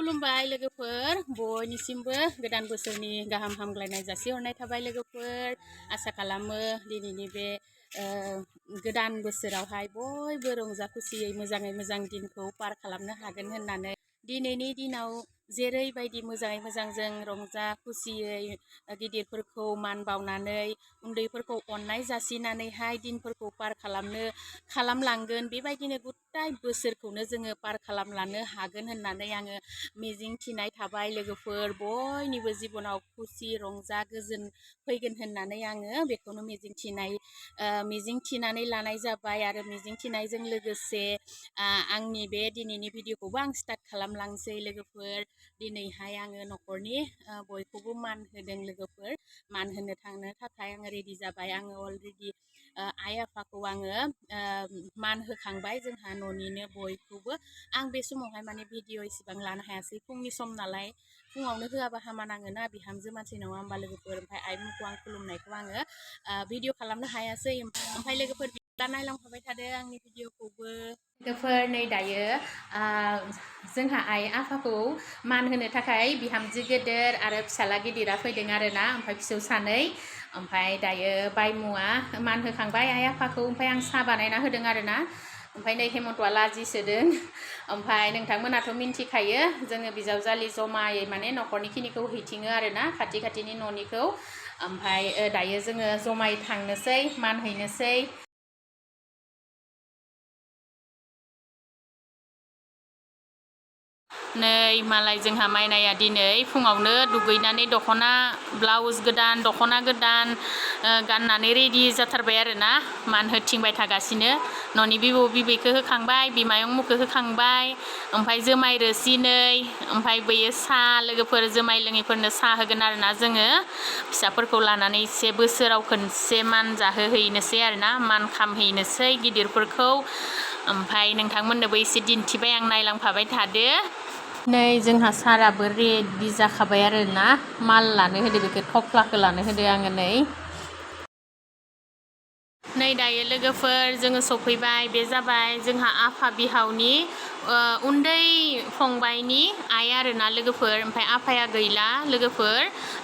खुलुमबाय लोगोफोर बयनिसिमबो गोदान बोसोरनि गाहाम हामग्लायनाय जासिहरनाय थाबाय लोगोफोर आसा खालामो दिनैनि बे गोदान बोसोरावहाय बयबो रंजा खुसियै मोजाङै मोजां दिनखौ पार खालामनो हागोन होननानै दिनैनि दिनाव जेरैबायदि मोजाङै मोजां जों रंजा खुसियै गिदिरफोरखौ मान बावनानै उन्दैफोरखौ अननाय जासिनानैहाय दिनफोरखौ पार खालामलांगोन बेबायदिनो गुटाइ बोसोरखौनो जोङो पार खालामलांनो हागोन होननानै आङो मिजिं थिनाय थाबाय लोगोफोर बयनिबो जिबनाव खुसि रंजा गोजोन फैगोन होननानै आङो बेखौनो मिजिं थिनानै लानाय जाबाय आरो मिजिं थिनायजों लोगोसे आंनि बे दिनैनि भिडिअखौबो आं स्टार्ट खालामलांसै लोगोफोर दिनैहाय आङो न'खरनि बयखौबो मान होदों लोगोफोर मान होनो थांनो थाखाय आङो रेडि जाबाय आङो अलरेडि आइ आफाखौ आङो मान होखांबाय जोंहा न'निनो बयखौबो आं बे समावहाय माने भिडिअ इसिबां लानो हायासै फुंनि सम नालाय फुङावनो होआबा हामा नाङोना बिहामजो मानसि नङा होमबा लोगोफोर ओमफ्राय आइमुखौ आं खुलुमनायखौ आङो भिडिअ खालामनो हायासै ओमफ्राय लोगोफोर बिदिब्ला नायलांफाबाय थादो आंनि भिडिअखौबो लोगोफोर नै दायो जोंहा आइ आफाखौ मान होनो थाखाय बिहामजो गेदेर आरो फिसाला गिदिरा फैदों आरोना ओमफ्राय फिसौ सानै ओमफ्राय दायो बायमुआ मान होखांबाय आइ आफाखौ ओमफ्राय आं साहा बानायना होदों आरोना ओमफ्राय नै हेमन्तआ लाजि सोदों ओमफ्राय नोंथांमोनाथ' मिन्थिखायो जोङो बिजावजालि जमायै माने न'खरनि खिनिखौ हैथिङो आरोना खाथिनि न'निखौ ओमफ्राय दायो जोङो जमायै थांनोसै मान हैनोसै नै मालाय जोंहा माइनाया दिनै फुङावनो दुगैनानै दख'ना ब्लाउस गोदान दख'ना गोदान गाननानै रेडि जाथारबाय आरोना मान होथिंबाय थागासिनो न'नि बिबौ बिबैखौ होखांबाय बिमायंमुखौ होखांबाय ओमफ्राय जुमाय रोसि नै ओमफ्राय बैयो साहा लोगोफोर जुमाय लोङैफोरनो साहा होगोन आरोना जोङो फिसाफोरखौ लानानै एसे बोसोराव खनसे मान जाहोहैनोसै आरोना मान खामहैनोसै गिदिरफोरखौ ओमफ्राय नोंथांमोननोबो एसे दिन्थिबाय आं नायलांफाबाय थादो नै जोंहा साराबो रेडि जाखाबाय आरोना माल लानो होदो बेखौ थफ्लाखौ लानो होदो आङो नै दायो लोगोफोर जोङो सफैबाय बे जाबाय जोंहा आफा बिहावनि उन्दै फंबायनि आइ आरोना लोगोफोर ओमफ्राय आफाया गैला लोगोफोर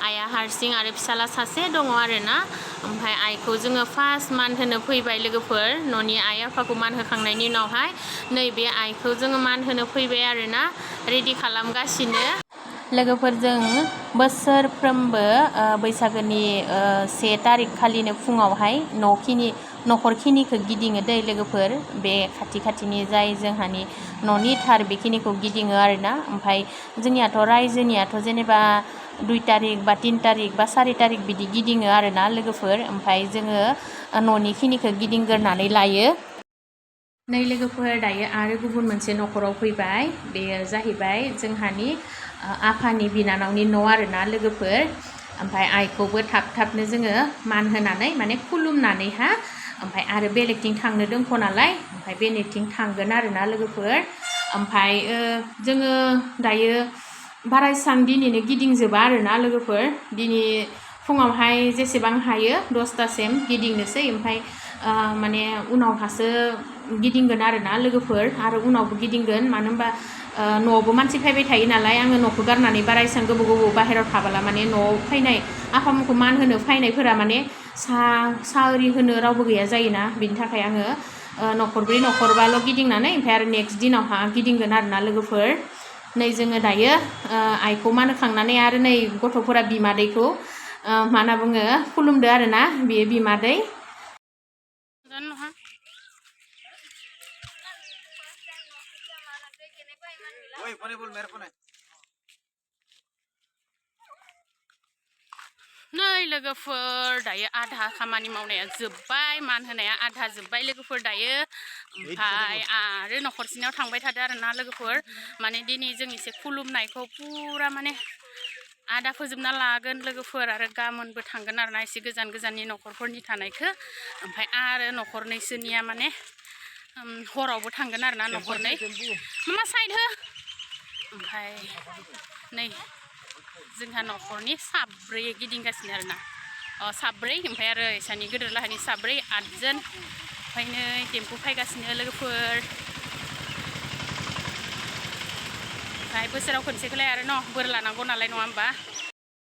आइया हारसिं आरो फिसाला सासे दङ आरोना ओमफ्राय आइखौ जोङो फार्स्ट मान होनो फैबाय लोगोफोर न'नि आइ आफाखौ मान होखांनायनि उनावहाय नैबे आइखौ जोङो मान होनो फैबाय आरोना रेडि खालामगासिनो लोगोफोरजों बोसोरफ्रोमबो बैसागोनि 1 तारिख खालिनो फुङावहाय न'खरखिनिखौ गिदिङो दै लोगोफोर बे खाथिनि जाय जोंहानि न'नि थार बेखिनिखौ गिदिङो आरोना ओमफ्राय जोंनियाथ' रायजोनियाथ' जेनेबा 2 तारिख बा 3 तारिख बा 4 तारिख बिदि गिदिङो आरोना लोगोफोर ओमफ्राय जोङो न'निखिनिखौ गिदिंग्रोनानै लायो नै लोगोफोर दायो आरो गुबुन मोनसे न'खराव फैबाय बेयो जाहैबाय जोंहानि आफानि बिनानावनि न' आरोना लोगोफोर ओमफ्राय आइखौबो थाबनो जोङो मान होनानै माने खुलुमनानैहा ओमफ्राय आरो बेलेगथिं थांनो दंख' नालाय ओमफ्राय बेलेगथिं थांगोन आरोना लोगोफोर ओमफ्राय जोङो दायो बारा एसां दिनैनो गिदिंजोबा आरोना लोगोफोर दिनै फुङावहाय जेसेबां हायो 10तासिम गिदिंनोसै ओमफ्राय माने उनावहासो गिदिंगोन आरोना लोगोफोर आरो उनावबो गिदिंगोन मानो होनबा न'आवबो मानसि फैबाय थायो नालाय आङो न'खौ गारनानै बारा एसां गोबाव बाहेरायाव थाबोला माने न'आव फैनाय आफामोनखौ मान होनो फैनायफोरा माने साहा ओरि होनो रावबो गैया जायोना बिनि थाखाय आङो न'खरब्रै न'खरबाल' गिदिंनानै ओमफ्राय आरो नेक्स्ट दिनावहा गिदिंगोन आरोना लोगोफोर नै जोङो दायो आइखौ मान होखांनानै आरो नै गथ'फोरा बिमादैखौ मा होनना बुङो खुलुमदो आरोना बेयो बिमादै नै लोगोफोर दायो आधा खामानि मावनाया जोब्बाय मान होनाया आधा जोब्बाय लोगोफोर दायो ओमफ्राय आरो न'खरसेनाव थांबाय थादो आरोना लोगोफोर माने दिनै जों एसे खुलुमनायखौ पुरा माने आधा फोजोबना लागोन लोगोफोर आरो गाबोनबो थांगोन आरोना एसे गोजाननि न'खरफोरनि थानायखौ ओमफ्राय आरो न'खरनैसोनिया माने हरावबो थांगोन आरोना न'खरनै मा साइड हो ओमफ्राय नै जोंहा न'खरनि साब्रै गिदिंगासिनो आरोना साब्रै ओमफ्राय आरो इसानि गोदोर लाहानि साब्रै 8 जन ओमफ्राय नै टेम्पु फैगासिनो लोगोफोर ओमफ्राय बोसोराव खनसेखौलाय आरो न' बोर लानांगौ नालाय नङा होमबा।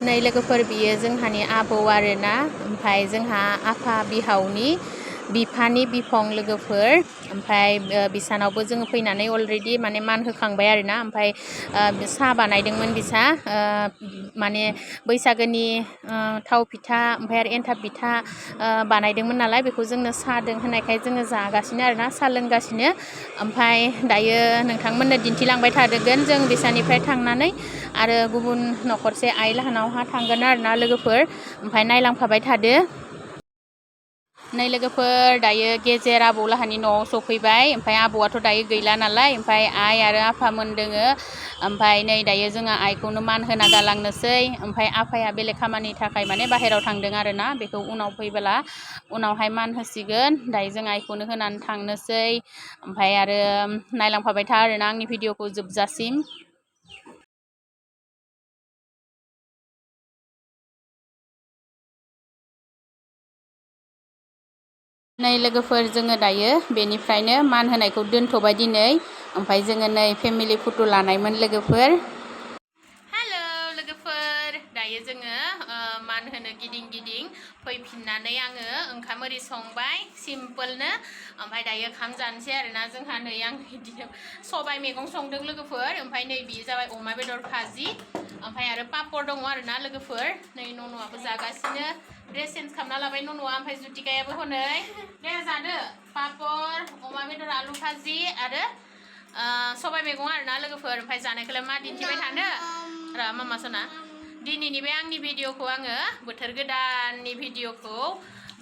नै लोगोफोर बियो जोंहानि आबौ आरोना, ओमफ्राय जोंहा आफा बिहावनि बिफानि बिफं लोगोफोर, ओमफ्राय बिसानावबो जोङो फैनानै अलरेडि माने मान होखांबाय आरोना, ओमफ्राय साहा बानायदोंमोन बिसा माने बैसागोनि थाव फिथा ओमफ्राय आरो एन्थाब फिथा बानायदोंमोन नालाय, बेखौ जोंनो साहादों होनायखाय जोङो जागासिनो आरोना, साहा लोंगासिनो। ओमफ्राय दायो नोंथांमोननो दिन्थिलांबाय थादोंगोन जों बिसानिफ्राय थांनानै आरो गुबुन न'खरसे आइ लाहानावहा थांगोन आरोना लोगोफोर, ओमफ्राय नायलांफाबाय थादो। नै लोगोफोर दायो गेजेर आबौ लाहानि न'आव सफैबाय, ओमफ्राय आबौआथ' दायो गैला नालाय, ओमफ्राय आइ आरो आफामोन दोङो। ओमफ्राय नै दायो जोङो आइखौनो मान होना गालांनोसै, ओमफ्राय आफाया बेलेग खामानिनि थाखाय माने बाहेरायाव थांदों आरोना, बेखौ उनाव फैबोला उनावहाय मान होसिगोन। दायो जों आइखौनो होनानै थांनोसै, ओमफ्राय आरो नायलांफाबाय था आरोना आंनि भिडिअखौ जोबजासिम। नै लोगोफोर जोङो दायो बेनिफ्रायनो मान होनायखौ दोनथ'बाय दिनै, ओमफ्राय जोङो नै फेमिलि फट' लानायमोन लोगोफोर। हेल' लोगोफोर, दायो जोङो मान होनो गिदिं गिदिं फैफिननानै आङो ओंखाम ओरि संबाय सिम्पोलनो, ओमफ्राय दायो ओंखाम जानोसै आरोना। जोंहा नै आं बिदिनो सबाय मैगं संदों लोगोफोर, ओमफ्राय नै बेयो जाबाय अमा बेदर भाजि, ओमफ्राय आरो पापर दङ आरोना लोगोफोर। नै न'न'आबो जागासिनो, ड्रेस चेन्ज खालामना लाबाय न'न'आ, ओमफ्राय जुतिकायाबो हनै दे जादो पापर अमा बेदर आलु भाजि आरो सबाय मैगं आरोना लोगोफोर। ओमफ्राय जानायखौलाय मा दिन्थिबाय थानो र' मामा सना। दिनैनि बे आंनि भिडिअखौ आङो बोथोर गोदाननि भिडिअखौ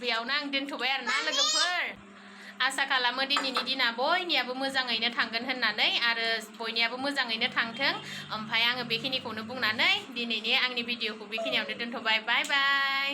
बेयावनो आं दोनथ'बाय आरोना लोगोफोर। आसा खालामो दिनैनि दिना बयनियाबो मोजाङैनो थांगोन होननानै, आरो बयनियाबो मोजाङैनो थांथों। ओमफ्राय आङो बेखिनिखौनो बुंनानै दिनैनि आंनि भिडिअखौ बेखिनियावनो दोनथ'बाय। बाय बाय।